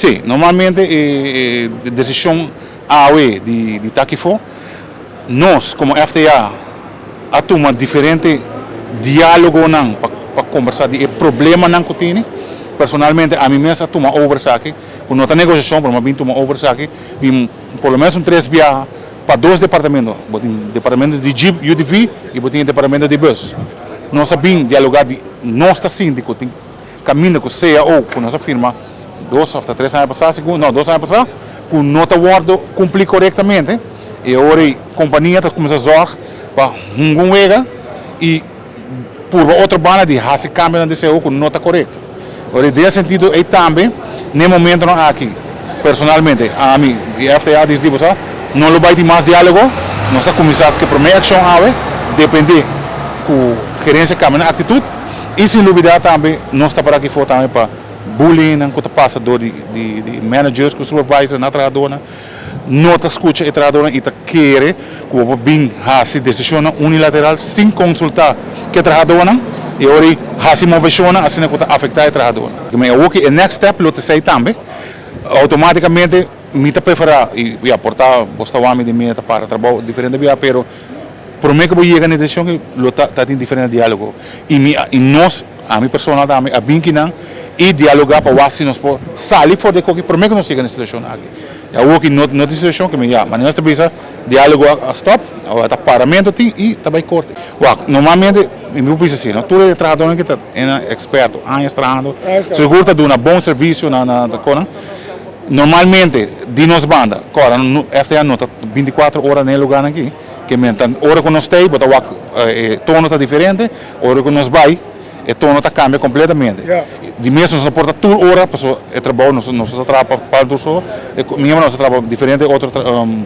Sí, normalmente e desishon awe di ta akifó, nos komo FTA a tuma diferente diálogonan pa kombersá di e problemanan ku tini. Personalmente ami mes a tuma over esaki, ku no ta negosiashon pero mi a bin tuma over esaki, bin por lo menos un tres biaha pa dos departamento, bo tin departamento di jeep UTV y bo tin e departamento di bus. Nos a bin dialoga di nos ta sinti cu tin caminda cu cao cu nos a firma dos of ta tres aña pasa segun, no 2 aña pasa cu no ta wordo cumpli corectamente y awor e compania ta cuminsa zorg pa hunga un wega y purba otro banda di haci cambionan di cao cu no ta corecto. Ora den e sentido ey tambe n'e momentonan aki personalmente ami y FTA disdi bo sa no lo bay tin mas dialogo, nos ta cuminsa cu e prome accion awe depende cu gerencia cambia nan actitud y sin lubida tambe nos ta para aki for tambe pa bullyingnan cu ta pasa door di managers cu supervisors na trahadornan. No ta skucha e trahadornan i ta kere ku bo por bin hasi desishonnan unilateral sin konsultá ku e trahadornan i ora ei hasi moveshonnan asina ku ta afektá e trahadornan. Mi awor ku e next step lo ta esei tambe. Outomátikamente mi ta preferá i ya por ta bo sta wak mi di mi ta para trabou diferente bia pero promé ku bo yega na e desishon aki lo ta ta tin diferente diálogo i mi i nos ami personal tambe a bin kinan i dialogá pa wak si nos por sali for di e koki promé ku nos yega na e situashon aki. I awor ki no no tin situashon ke mi ya manera nos ta bisa diálogo a stòp, awor ta paramento tin i ta bai korte. Wak, normalmente mi por bisa si no tur e trahadónan ki ta e eksperto, añas trahando, sigur ta duna bon servisio na na konan. Normalmente di nos banda, kòrda FTA no ta 24 ora na e lugarnan aki, ke men ta ora ku nos ta ei bo ta wak e tono ta diferente, ora ku nos bai e tono ta cambia completamente. Di mes nos no por ta tur ora pasobra e trabou nos nos ta traha pa pa tur so, e miembro nos ta traha pa diferente otro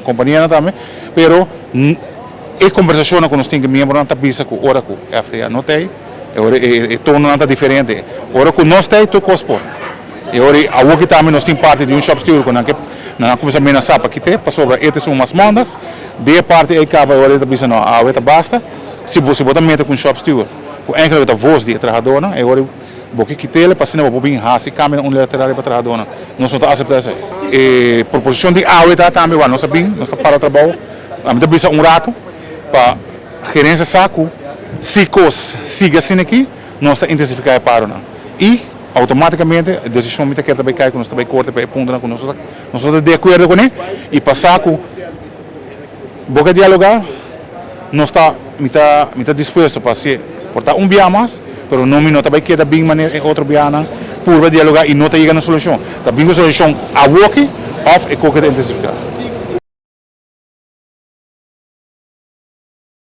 companianan tambe, pero e combersacionnan cu nos tin cu e miembronan ta bisa cu ora cu FDA no ta ey, e ora e tononan ta diferente. Ora cu nos ta ey tur cos por. E ora awoki tambe nos tin parti di un shop steward cu nan ke nan a cuminsa menasa pa kite pasobra e ta esun mas mondig. Di e parti ey caba e ora e ta bisa no awe ta basta. Si bo si bo ta mete cu un shop steward ku eigenlijk ta vos di e trahadónan, e ora bo ke kit'el pa asina bo por bin hasi kambionan unilateral riba trahadónan. Nos no ta aseptá esei. E proposishon di awe ta tambe wak nos a bin, nos ta para trabou, ami ta bisa un ratu pa gerensia sa ku si kos sigui asina aki, nos ta intensifiká e paronan i outomátikamente e desishon mi ta kere ta bai kai ku nos ta bai korte pa e puntonan ku nos no ta nos no ta di akuerdo kuné i pa sa ku Bo ke dialogá? Nos ta, mi ta, mi ta dispuesto pa hasié. Por ta un biaha mas, pero no mi no ta bai keda bin manera e otro biahanan purba dialogá i no ta yega na solushon. Ta bin ku solushon awoki òf e koke ta intensifiká.